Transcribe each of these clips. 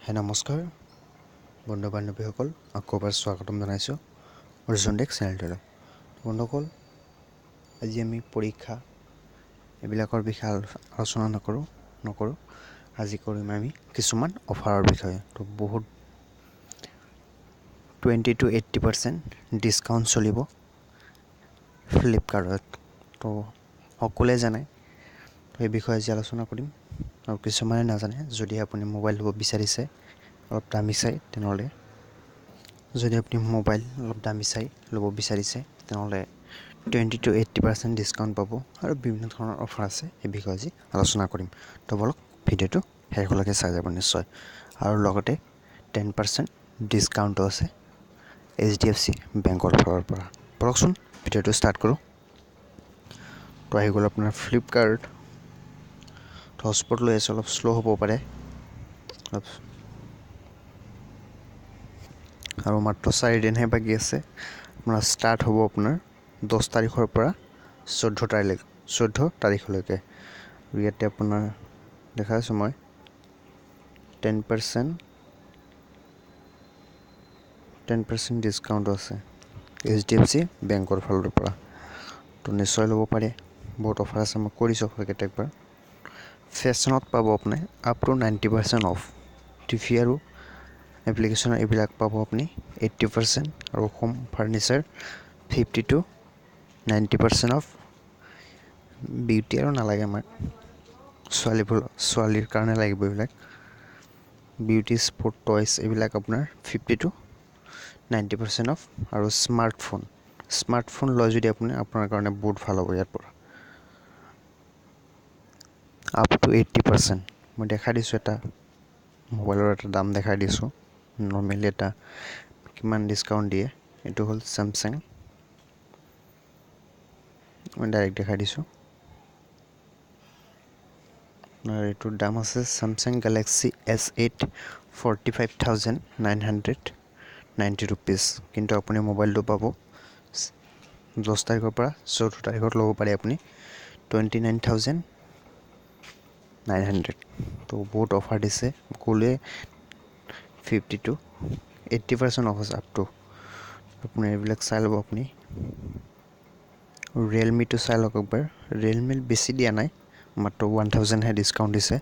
নমস্কাৰ বন্ধু বান্ধৱীসকল, আকৌ এবাৰ স্বাগতম জনাইছোঁ অৰ্জুন টেক চেনেলটোলৈ। বন্ধুসকল, আজি আমি পৰীক্ষা এইবিলাকৰ বিষয়ে আলোচনা নকৰোঁ। আজি কৰিম আমি কিছুমান অফাৰৰ বিষয়ে। তো বহুত 20 to 80% discount চলিব ফ্লিপকাৰ্টত, তো সকলোৱে জানে, সেই বিষয়ে আজি আলোচনা কৰিম। আৰু কিছুমানে নাজানে, যদি আপুনি মোবাইল ল'ব বিচাৰিছে অলপ দামী চাই, তেনেহ'লে যদি আপুনি মোবাইল অলপ দামী চাই ল'ব বিচাৰিছে, তেনেহ'লে 20 to 80% discount পাব আৰু বিভিন্ন ধৰণৰ অফাৰ আছে, সেই বিষয়ে আজি আলোচনা কৰিম। তো বলক, ভিডিঅ'টো শেষলৈকে চাই যাব নিশ্চয়। আৰু লগতে 10% ডিছকাউণ্টো আছে এইচডিএফচি বেংকৰ ফালৰ পৰা। বলকচোন, ভিডিঅ'টো ষ্টাৰ্ট কৰোঁ। তো আহি গ'ল আপোনাৰ ফ্লিপকাৰ্ট। হটস্পট লৈ আছে, অলপ শ্ল' হ'ব পাৰে অলপ। আৰু মাত্ৰ 4 দিনহে বাকী আছে। আপোনাৰ ষ্টাৰ্ট হ'ব আপোনাৰ 10 তাৰিখৰ পৰা 14 তাৰিখ, 14 তাৰিখলৈকে। আৰু ইয়াতে আপোনাৰ দেখাই আছোঁ মই, 10% ডিছকাউণ্টো আছে এইচডিএফচি বেংকৰ ফালৰ পৰা। তো নিশ্চয় ল'ব পাৰে, বহুত অফাৰ আছে। মই কৈ দিছোঁ অফাৰকেইটা একবাৰ। ফেশ্বনত পাব আপুনি up to 90% off। TV আৰু এপ্লিকেশ্যনৰ এইবিলাক পাব আপুনি 80% আৰু home furniture 50 to 90% off। Beauty আৰু নালাগে আমাক, ছোৱালীবোৰ ছোৱালীৰ কাৰণে লাগিব এইবিলাক। বিউটি, স্পৰ্ট, টয়ছ এইবিলাক আপোনাৰ 50 to 90% off। আৰু স্মাৰ্টফোন লয় যদি আপুনি, আপোনাৰ কাৰণে বহুত ভাল হ'ব। ইয়াৰ পৰা আপ টু 80%। মই দেখাই দিছোঁ, এটা মোবাইলৰ এটা দাম দেখাই দিছোঁ, নৰ্মেলি এটা কিমান ডিছকাউণ্ট দিয়ে। এইটো হ'ল চেমচাং, মই ডাইৰেক্ট দেখাই দিছোঁ। আপোনাৰ এইটোৰ দাম আছে Samsung Galaxy S8, ₹45,990। কিন্তু আপুনি মোবাইলটো পাব 10 তাৰিখৰ পৰা 14 তাৰিখত ল'ব পাৰে আপুনি 29,900। তো বহুত অফাৰ দিছে ক'লোৱে, 50 to 80% off আছে আপ টু। আপুনি এইবিলাক চাই ল'ব। আপুনি ৰিয়েলমিটো চাই লওক একবাৰ। ৰিয়েলমিত বেছি দিয়া নাই, মাত্ৰ 1,000হে ডিছকাউণ্ট দিছে।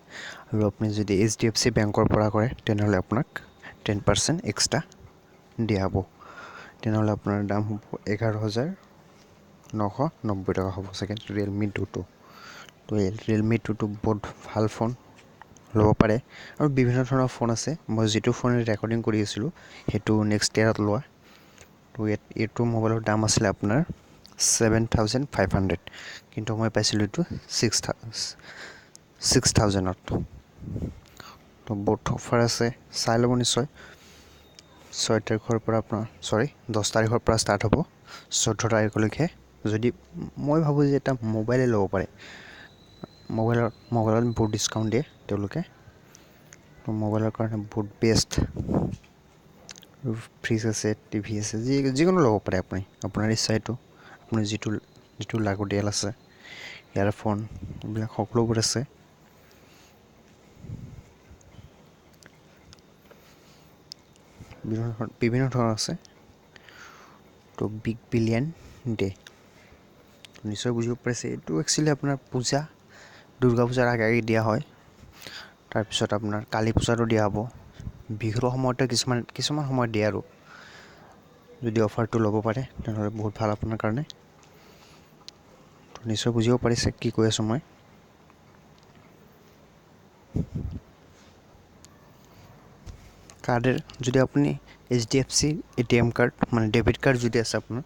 আৰু আপুনি যদি এইচডিএফচি বেংকৰ পৰা কৰে, তেনেহ'লে আপোনাক 10% এক্সট্ৰা দিয়া হ'ব। তেনেহ'লে আপোনাৰ দাম হ'ব 11,990 টকা হ'ব চাগে ৰিয়েলমি 2টো। তো ৰিয়েলমি 2টো বহুত ভাল ফোন, ল'ব পাৰে। আৰু বিভিন্ন ধৰণৰ ফোন আছে। মই যিটো ফোনে ৰেকৰ্ডিং কৰি আছিলোঁ, সেইটো নেক্সট ইয়েৰত লোৱা। তো ইয়াত এইটো মোবাইলৰ দাম আছিলে আপোনাৰ 7,500, কিন্তু মই পাইছিলোঁ এইটো 6,000ত। তো বহুত অফাৰ আছে, চাই ল'ব নিশ্চয়। 6 তাৰিখৰ পৰা আপোনাৰ, চৰি, 10 তাৰিখৰ পৰা ষ্টাৰ্ট হ'ব 14 তাৰিখলৈকে। যদি মই ভাবোঁ যে এটা মোবাইলে ল'ব পাৰে, মোবাইলত বহুত ডিছকাউণ্ট দিয়ে তেওঁলোকে। তো মোবাইলৰ কাৰণে বহুত বেষ্ট। ফ্ৰিজ আছে, টিভি আছে, যিকোনো ল'ব পাৰে আপুনি, আপোনাৰ ইচ্ছা এইটো। আপুনি যিটো যিটো লাগতিয়াল আছে, ইয়াৰফোন এইবিলাক সকলোবোৰ আছে। বিভিন্ন ধৰণৰ আছে। তো বিগ বিলিয়ন ডে নিশ্চয় বুজিব পাৰিছে। এইটো একচুৱেলি আপোনাৰ পূজা, দুৰ্গা পূজাৰ আগে আগে দিয়া হয়। তাৰপিছত আপোনাৰ কালী পূজাতো দিয়া হ'ব। বিহুৰ সময়তে কিছুমান কিছুমান সময়ত দিয়ে। আৰু যদি অফাৰটো ল'ব পাৰে, তেনেহ'লে বহুত ভাল আপোনাৰ কাৰণে। তো নিশ্চয় বুজিব পাৰিছে কি কৈ আছোঁ মই। কাৰ্ডেৰ যদি আপুনি এইচডিএফচি এটিএম কাৰ্ড, মানে ডেবিট কাৰ্ড যদি আছে আপোনাৰ,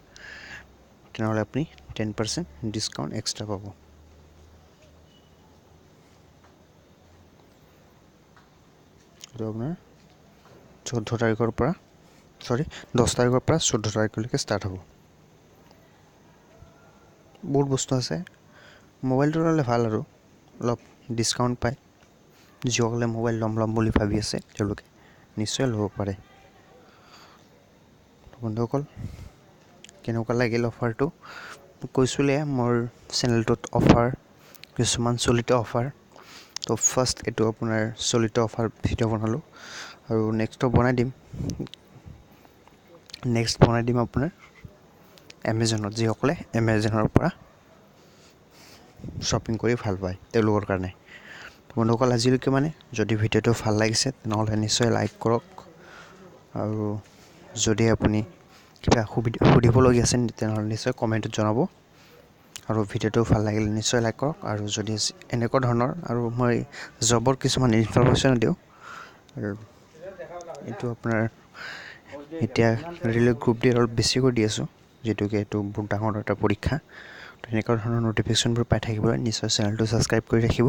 তেনেহ'লে আপুনি 10% ডিছকাউণ্ট এক্সট্ৰা পাব। এইটো আপোনাৰ 14 তাৰিখৰ পৰা, চৰি, 10 তাৰিখৰ পৰা 14 তাৰিখলৈকে ষ্টাৰ্ট হ'ব। বহুত বস্তু আছে। মোবাইলটো ল'লে ভাল আৰু অলপ ডিছকাউণ্ট পায়। যিসকলে মোবাইল ল'ম ল'ম বুলি ভাবি আছে, তেওঁলোকে নিশ্চয় ল'ব পাৰে। বন্ধুসকল, কেনেকুৱা লাগিল অফাৰটো? কৈছোঁৱে মোৰ চেনেলটোত অফাৰ কিছুমান চলিত অফাৰ, তো ফাৰ্ষ্ট এইটো আপোনাৰ চলিত অফাৰ ভিডিঅ' বনালোঁ আৰু নেক্সটো বনাই দিম। নেক্সট বনাই দিম আপোনাৰ এমেজনত, যিসকলে এমেজনৰ পৰা শ্বপিং কৰি ভাল পায় তেওঁলোকৰ কাৰণে। বন্ধুসকল, আজিলৈকে মানে যদি ভিডিঅ'টো ভাল লাগিছে তেনেহ'লে নিশ্চয় লাইক কৰক আৰু যদি আপুনি কিবা সুধিবলগীয়া আছে তেনেহ'লে নিশ্চয় কমেণ্টত জনাব। আৰু ভিডিঅ'টো ভাল লাগিলে নিশ্চয় লাইক কৰক। আৰু যদি এনেকুৱা ধৰণৰ আৰু মই জবৰ কিছুমান ইনফৰমেশ্যন দিওঁ, আৰু এইটো আপোনাৰ এতিয়া ৰে'লৱে গ্ৰুপ ডি অলপ বেছিকৈ দি আছোঁ, যিটোকে এইটো বহুত ডাঙৰ এটা পৰীক্ষা। তেনেকুৱা ধৰণৰ ন'টিফিকেশ্যনবোৰ পাই থাকিবলৈ নিশ্চয় চেনেলটো ছাবস্ক্ৰাইব কৰি ৰাখিব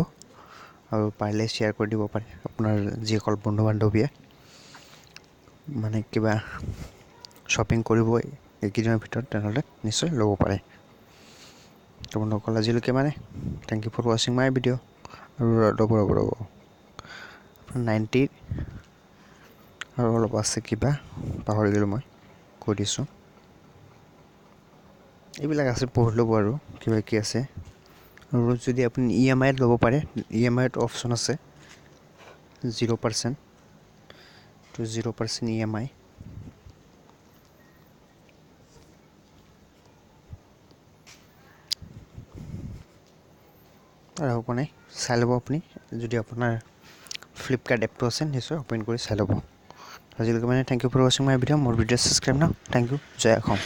আৰু পাৰিলে শ্বেয়াৰ কৰি দিব পাৰে আপোনাৰ যিসকল বন্ধু বান্ধৱীয়ে মানে কিবা শ্বপিং কৰিব এইকেইদিনৰ ভিতৰত, তেনেহ'লে নিশ্চয় ল'ব পাৰে। তো বন্ধুসকল, আজিলৈকে মানে thank you for watching my video. আৰু ৰ'ব ৰ'ব ৰ'ব, আপোনাৰ 90 আৰু অলপ আছে কিবা পাহৰি গ'লোঁ, মই কৈ দিছোঁ। এইবিলাক আছে, পঢ়ি ল'ব আৰু কিবা কি আছে। আৰু যদি আপুনি ই এম আইত ল'ব পাৰে, ই এম আইত অপশ্যন আছে 0% two 0% E M I. আৰু হ'ব নাই, চাই ল'ব আপুনি। যদি আপোনাৰ ফ্লিপকাৰ্ট এপটো আছে নিশ্চয় অ'পেন কৰি চাই ল'ব। আজিলৈকে মানে thank you for watching my video. মোৰ ভিডিঅ' ছাবস্ক্ৰাইব ন। Thank you. Joy Assam.